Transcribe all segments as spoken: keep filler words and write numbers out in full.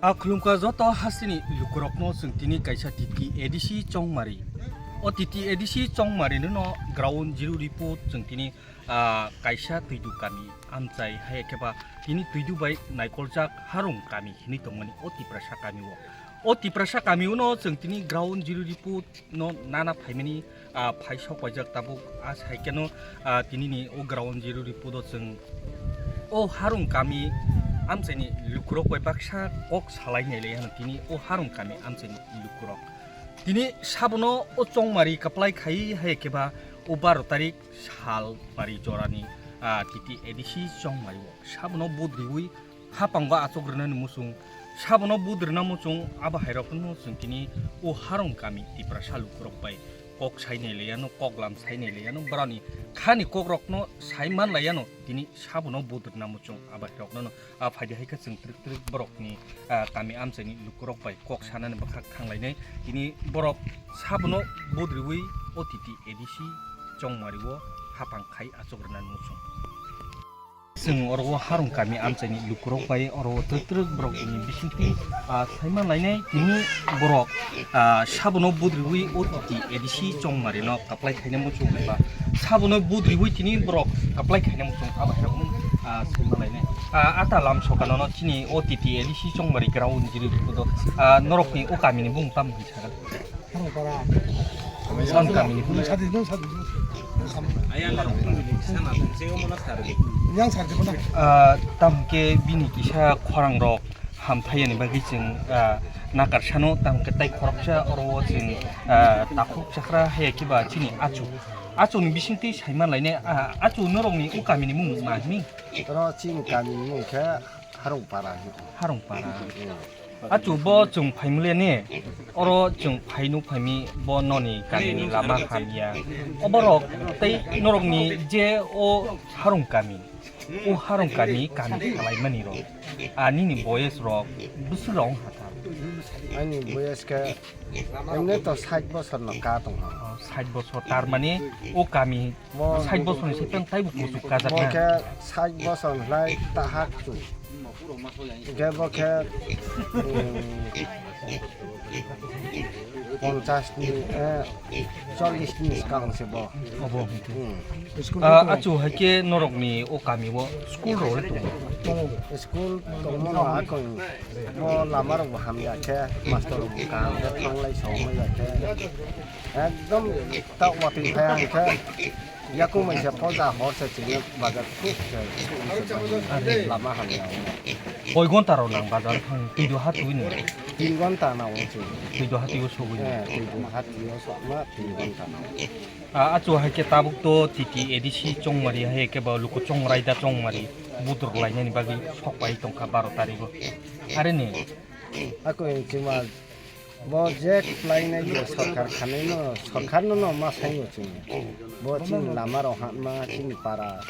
A khulumkha joto hasteni lukurokno chwng tini kaisa T T A D C Chongmari. O T T A D C Chongmari no ground zero report chwng tini, ah, kaisa Twidu kami amchai hai khe ba tini Twidu bai naikoljak Harung kami hinwi tongmani o Tiprasa kami o. O Tiprasa kami o no chwng tini ground zero report no nana phaimani, ah, phai sok paijak tabuk. A sai keno, ah, tini ni o ground zero report o chwng o Harung kami amchaini lukurok bai baksa kok salai nai le ano tini o Harung kami amchaini lukurok. Tini sabono o Chongmari kaplai khai hai khe ba o baro tarik sal pari jorani, ah, T T A D C Chongmari o sabono budriwi hapango achuk rwnani muchung, sabono budrina muchung, abo hairokno chwng tini o Harung kami Tiprasa lukurok bai kok sai nai le ano, kok lam sai nai le ano, boroni khani kokrokno sai man lai ano, tini sabono budrina muchung, abo hairokno no, a phaidi hai khe chwng twrwk twrwk borokni, ah, kami amchaini lukurok bai kok sanani bwkhak thanglainai, tini borok sabono budriwi o T T A D C Chongmari o hapang khai achuk rwnani muchung. Chwng oro o Harung kami amchaini lukurok bai oro o twrwk twrwk borok ni bisingtwi, ah, saima lainai tini borok, ah, sabono budriwi o T T A D C Chongmari no kaplai khaina muchung ba sabono budriwi tini borok kaplai khaina muchung abo hai rok, ah, saima lainai. Ah, ata lam sokano no chini o T T A D C Chongmari ground jiri kudo, ah, norok ni o kami ni bung tam hinwi sagan. Harung para. Harung kami. Sadi no, sadi no. Yang sadi mana? Ah, tam ke bini kisa khorang rok hamthayani bagwi chwng, ah, nakarsano tam ke tai khoroksa oro o chwng, ah, takhuk chakra haya kiba chini achu. Achu ni bisingtwi saima lainai, ah, achu norok ni o kami ni mung ma hini? Oro chini kami ni mung khe Harung para. Harung para. Hmm. Achu bo chwng phaimle ne, oro chwng phainu phaimi bo noni kamini lama hamya. Oborok tei norokni je o Harung kami, o Harung kami kami khalaimani rok. A nini boyes rok bwswk rok wng kha? Ani boyes khe emne to sait bosor no ka tong ha. O, sait bosor, tar mani o kami Bo sait bosorni sitang taibo kuchuk kajak bo na. Khe sait bosor lai tahak chu. Hingke bo khe, um, ponchas ni, eh, chollish ni swkang se bo. Obo hingke. Hmm. Ah, achu hai khe norokni o kami o school rok le tongo? School tongmo no akon bo lama rok bo hamya khe, master rok bo kaham khe thanglai somai ya khe. Ekdom ta watwi phai ang khe. Yakung bai se poja hor se chini bazar thuk se lama hamya. Koi gonta rok nang bazar thang twi do ha twi ni? Tin gonta na o chini. Twi do ha twi o sogwi ni. Eh, twi do ha twi o sokma tin gonta na o. A, achu hai khe tabuk to T T A D C Chongmari hai khe ba luku chongrai da chongmari butur lainani bagwi sok pai tongkha baro tarikh o. Are ni? Ako chima Bo je khlainai je sorkar khanaino, sorkarno no ma saingo chini. Bo chini lama rok hapma, chini para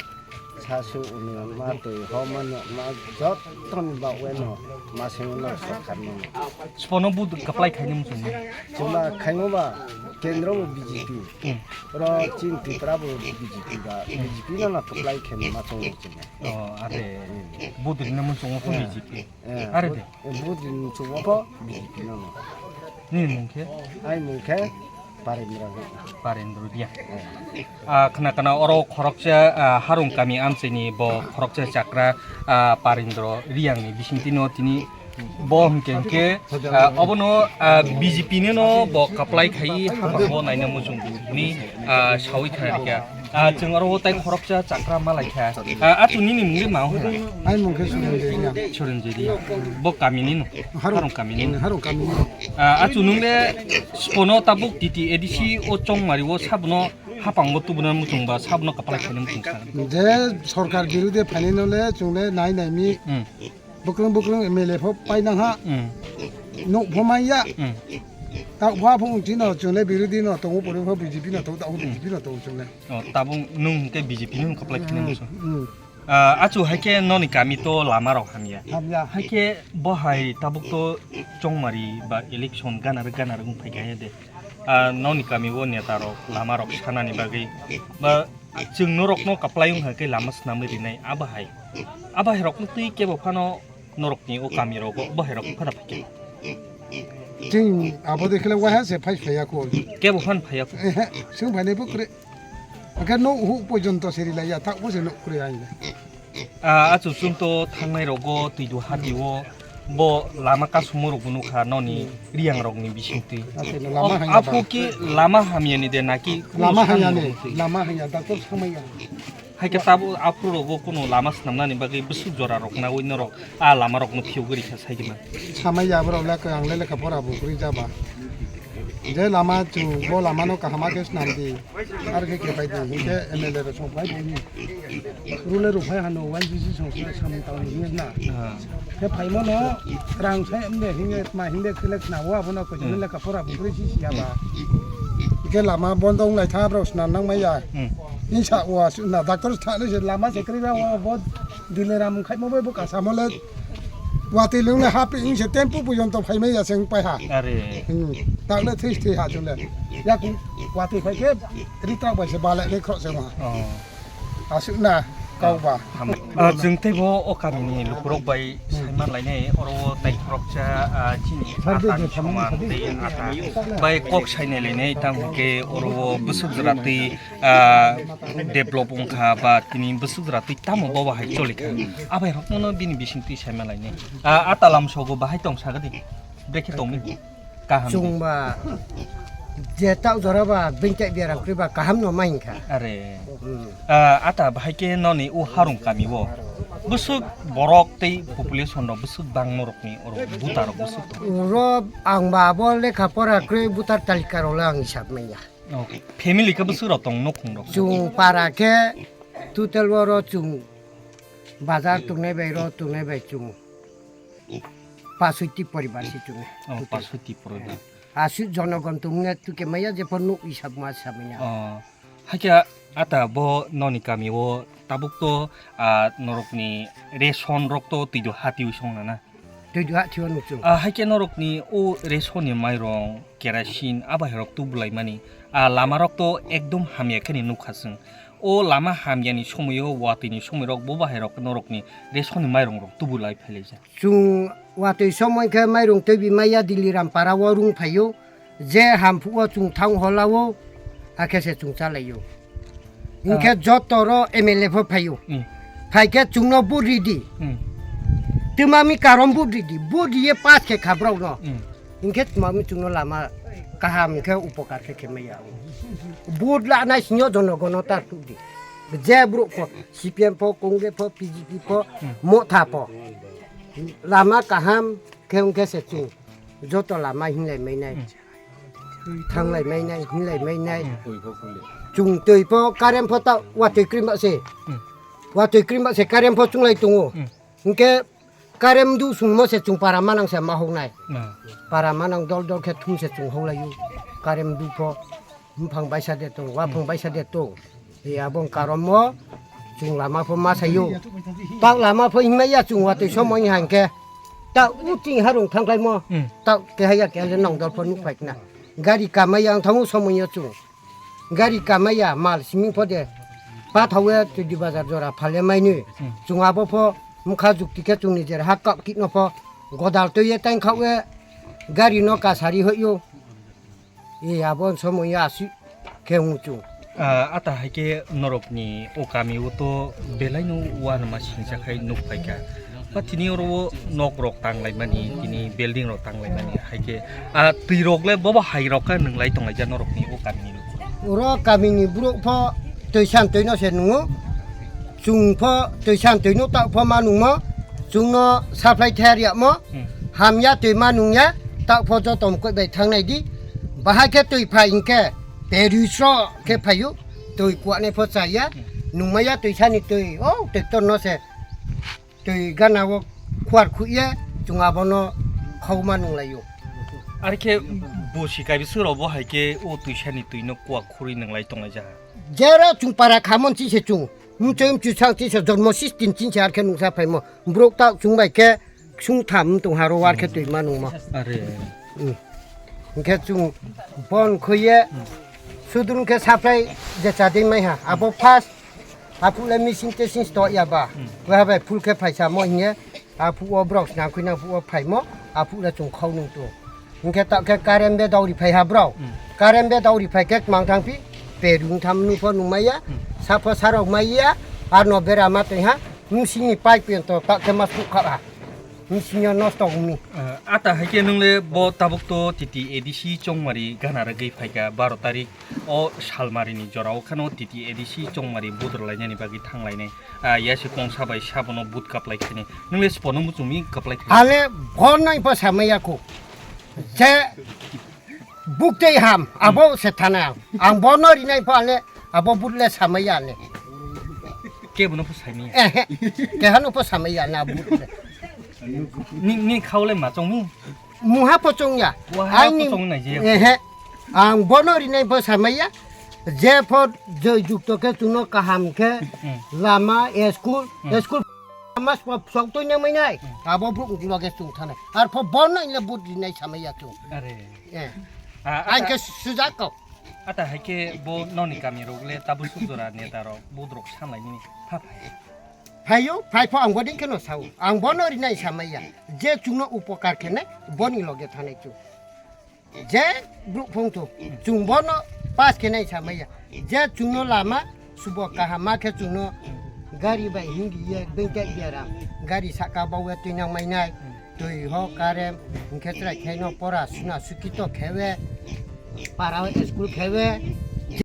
sasu uni ma twi homa ni ma jotoni bagwi no ma saingo no sorkarno no. Spono buduk kaplai khaini muchungma. Chuma khaingo ba kendro bo B J P. Hmm. Oro chini Tripura bo B J P ba, B J P no no kaplai khaini ma chungo chini. Oh, are. Hmm. Buduk no muchungo pho Eh. B J P. Eh, are de. Bud-, budin chuboko B J P no no. Nini mung khe? Ai mung khe Parindra Reang. Parindra Reang. Eh. Ah, khna khna oro khoroksa, ah, Harung kami amchaini bo khoroksa chakra, ah, Parindra Reang ni bisingtwi no tini bo hwnkhe hwnkhe, ah, obono, ah, B J P ni no bo kaplai khai hapang bo naina muchung ni, ah, sawi khna rikha. Ah, chwng oro o tai khoroksa chakra ma lai kha. Ah, achu nini mung le ma wng kha? Ai mung khe Surenjoi Reang. Surenjoi Reang. Bo kami ni no? Harung. Harung kami ni no? Harung kami ni no. Ah, achu nung le spono tabuk T T A D C o Chongmari o sabono hapang bo tubuna muchung ba sabono kaplai khaina muchung sa. Je sorkar birode phaini no le chwng le nai nai mi. Hmm. Bwkrwng bwkrwng M L A pho painang ha. Hmm. Nuk pho manya. Hmm. Tak pha pho wng tino chwng le birodi no tongo pore pho B J P no tongo, tak pho B J P no tongo chwng le. Oh, tabuk nung hwnkhe B J P ni hwn kaplai khaina muchung. Hmm. Ah, achu hai khe noni kami to lama rok hamya. Hamya. Hai khe bo hai tabuk to Chongmari ba election gana re gana re wng phai kha de. Ah, noni kami o neta rok lama rok sanani bagwi ba chwng norokno kaplai wng hai khe lama swnamwi rinai abo hai. Abo hai rokno twi kebo phano Norokni o kami rogo bahai rok phana phaikha. Chwng abo de khle waha se phai phaiya ko. Kebo phan phaiya ko. Ehe, chwng phainai bo kwrwi. Hake no hu pojonto seri laiya, thak bo se no kwrwi ai. Ah, achu chwng to thangnai rogo twi du hati o bo lama kasungmo rok bo nukha noni riyang rokni bisingtwi. Ate no lama hanya ba. Apo ki lama hamya ni de naki lama hanya ni, lama hanya doctor samaya. Hai khe tabuk aphuru rogo kuno lama swnamnani bagwi bwswk jora rok nawi norok a lama rokno phiyogwi rikha sai di man. Samai ya borok le ang le lekha pora bo kwrwi jaba. Je lama chu bo lama no kaham khe swnam di. Ar khe khe pai di. Hinkhe M L A rok song pai bo ni. Rule rok phai hano Y G C song song samung tang ni na. Ah. Khe phaima no rang sai amde hinge ma hinde khelek na wa bono ko Hmm. Lekha pora bo kwrwi si siya ba. Hinkhe lama bondo wnglai tha borok swnam nang maya. Hmm. Insa wa na doctor thani se lama se kri ba wa bo Dileram khai mo bo kasamo le wati lung le hapi ing se tempo pujon to phai mai ya seng pai ha. Are. Hmm. Tak le this this ha chule. Ya ku wati phai ke ritrak bai se bale le khro se ma. Oh. Asuk na kau ba. Ah, chwng tei bo o kami ni lukurok bai saiman lainai oro o tai khoroksa, ah, chini ata ni soman tei ata bai kok sainai lainai tamo ke oro o bwswk jora tei ah, develop wngkha ba tini bwswk jora twi tamo bobo hai cholikha. Abai rokno bini bisingtwi saima lainai. Ah, a talam sogo bahai tong sagadi. Brekhe tongmi. Kaham. Chwngba je tak jora ba bingtai biaram kri ba kaham no main kha. Are. Hmm. Ah, ata bahai ke noni u harung kami o. Bwswk borok tei population rok bwswk bangma rokni oro buta rok bwswk. Uro ang ba abo lekha pora kri butar talika rok le ang hisab manya. Oh, family khe bwswk rok tong nukhung rok? Chwng para khe total oro chwng bazar tongnai bai ro tongnai bai chwng pasoiti poribar si chwng. Oh, pasoiti poribar. Aswk jonogon tongnai tuke maya je phor nuk isab ma samanya. Oh, hakhe ata bo noni kami o tabuk to, ah, norokni ration rok to twi do hati wi song nana. Twi duha thiyo nukchung. Ah, hai khe norokni o ration ni mairong, kerosene, a bahai rok tubulaimani. Ah, lama rok to ekdom hamya khe ni nukha chwng. O lama hamya ni somoi o watwi ni somoi rok bo bahai rok norokni ration ni mairong rok tubulai phailaijak. Chwng watwi somoi khe mairong twibi maya Diliram para o rung phaio. Je hamphuo chwng thang holao, hakhe se chwng chalaio. Hinkhe Ah. Joto ro M L A pho phaio. Hmm. Phaikhe chwngno vote ridi. Hmm. Twmami karon vote ridi. Vote riye pass khe kha borokno. Hmm. Hinkhe twmami chwngno lama kaham khe upokar khe khe maya. Vote lanai singyo jonogono ta tukdi. Je borok pho, C P M pho, Congress pho, B J P pho, Hmm. Motha pho. Lama kaham khe wngkhe se chwng. Joto lama hinlai mainai. Hmm. Thanglai mainai, hinlai mainai. Hmm. Chwng twi pho, current pho ta watwi krimba se. Hmm. Watwi krimba se current pho chwnglai tongo. Hmm. Hinkhe current du sungmo se chwng para manang se ma hoknai. Hmm. Para manang dol dol khe thum se chwng hoklaio. Current du pho. Buphang baisa de tong, waphang baisa de tong. E abong karomo chwng lama pho ma sayo. Tak lama pho himai ya chwng watwi somoi hangke. Tak uting harung thangkhlaimo. Hmm. Tak kehaya kehaya nong dol pho nukphai kna. Gari kamai ya ang thangu somoi yo chwng. Gari kamai ya mal siming pho de. Pathawe twi di bazar jora phale maini. Hmm. Chwng abo pho mukha jukti khe chwngni jer ha kap kit no pho. Godal twi ye tang khawe gari no kasari hoyo. E abo somoi aswk khe wng chwng. Ah, ata hai khe norokni o kami o to belai no uanama singsa khai nuk phai kha. Ba tini oro o nok rok tang lai mani, tini building rok tang lai mani hai khe, ah, twi rok le bobo hai rok khe nung lai tong lai ja norokni o kami ni luku. Oro kami ni borok pho twi san twi no se nungo. Chwng pho twi san twi no tak pho ma nungmo, chwng no supply thai riyamo, Hmm. Hamya twi ma nungya, tak pho joto mukoi bai thangnai di. Bahai khe twi phai hinkhe, peri sro khe phaio, twi kuanai pho chaya, Hmm. Nungmaya twi sani twi, o tractor no se, twi gana o khuar khuye, chwng abono khauma nunglaio. Ari khe bo si kaibiswk rok bo hai khe o twi sani twi no kua khurui nunglai tonglai jaha. Jero chwng para khamon chi se chwng. Mchoi mchu sang chi se jormo system chin se ar khe nungsa phaimo. Borok ta chwng bai khe sung tham tong haro war khe twi ma nungmo. Are. Hmm. Hinkhe chwng bon khoye sudrung khe supply je chading mai ha. Abo first apule missing testing sto ya ba. Hmm. Wa bai full khe phaisa mo hinge. Aphuk o borok snam khwina aphuk o phaimo, aphuk le chwng khau nung tu. Hwnkhe ta khe current be dauri phai ha borok. Hmm. Current be dauri phai khe mang thang phi, pe rung tham nung pho nung maya, Hmm. sa pho sa rok maya, ar no bera ma twi ha, nung sini pipe to ta khe ma suk kha ha. Nung sini nosto umi. Eh, ata hai khe nung le bo tabuk to T T A D C Chongmari gana rwgwi phai kha baro tarik. O salmarini jorao kheno T T A D C Chongmari budor lainani bagwi thanglainai. Ah, ya se kongsa bai sabono but kaplai khainai. Nung le sbono muchungmi kaplai khainai. Ale bono ipo samaya ko. Je buk tei ham, abo se thana. Ang bono rinai po ale abo but le samaya ale. Kebono po saimaya. Ehe. Kehano po samaya na but le. Ni, ni khao le ma chongmi? Muha pochong ya. Waha Aini pochong nai je. Ehe. Ang bono rinai bo samaya. Je pho joi jukto khe chwngno kaham khe Hmm. lama, school, Hmm. school mas pho sok twi nang mai nai. Hmm. Abo buk loge chwng thanai. Ar pho bono ile but rinai samaya chwng. Are. Eh. Ah, Ang ata, khe sujak ko. Ata hai khe bo noni kami rok le tabuk suk jora neta rok budrok sanlai nini pha phai. Phaio, phai pho ang bodin kheno sao. Ang bono rinai samaya. Je chwngno upokar khenai, boni loge thanai chwng. Je bruk phung tu, chwng bono pass khenai samaya. Je chwngno lama, subo kaham ma khe chwngno gari bai hindi ye, bengkek ye ram. Gari saka bawe twi nang mainai. Twi ho kare, hwnkhe chwrai khaino pora suna sukito khewe. Para school khewe.